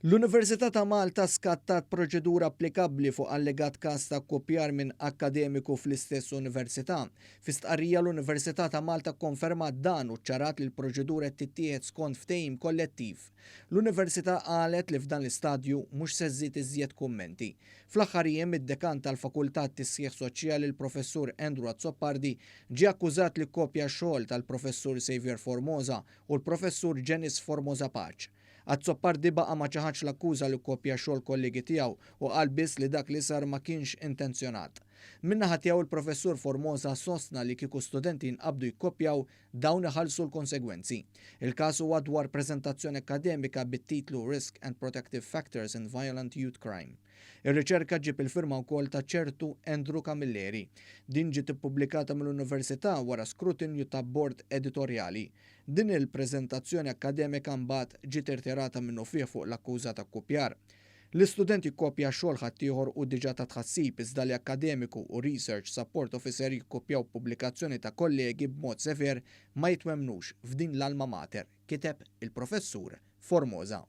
L-Università ta' Malta skattat proċedura applikabbli fuq allegat każ ta' kkupjar minn akkademiku fl-istess università. Fi stqarrija l-Università ta' Malta kkonfermat dan u ċċarat li l-proċedura qed tittieħed skont ftehim kollettiv. L-Università qalet li f'dan l-istadju mhux se żżid iżjed kummenti. Fl-aħħar jiem id-Dekan tal-Fakultà għat-Tisħiħ Soċjali l-Professur Andrew Azzopardi ġie akkużat li kkopja xogħol tal-Professur Saviour Formosa u l-Professur Janice Formosa Pace. Azzopardi baqa' ma ċaħadx l-akkuża li kkopja xogħol kollegi tiegħu u qal biss li dak li sar ma kienx intenzjonat. Min-naħa tiegħu il-Professur Formosa sostna li kieku studenti jinqabdu jikkopjaw, dawn iħallsu l-konsegwenzi. Il-każ huwa dwar preżentazzjoni akkademika bit-titlu Risk and Protective Factors in Violent Youth Crime. Ir-riċerka ġġib il-firma wkoll ta' ċertu Andrew Camilleri. Din ġiet ippubblikata mill-Università wara skrutinju ta' bord editorjali. Din il-preżentazzjoni akkademika mbagħad ġiet irtirata minnufih fuq l-akkuża ta' kkupjar. Li student jikkopja xogħol ħaddieħor hu diġà ta' tħassib iżda li akkademiku u research support officer jikkopjaw pubblikazzjoni ta' kollegi b'mod sever ma jitwemmnux f'din l-alma mater, kiteb il-Professur Formosa.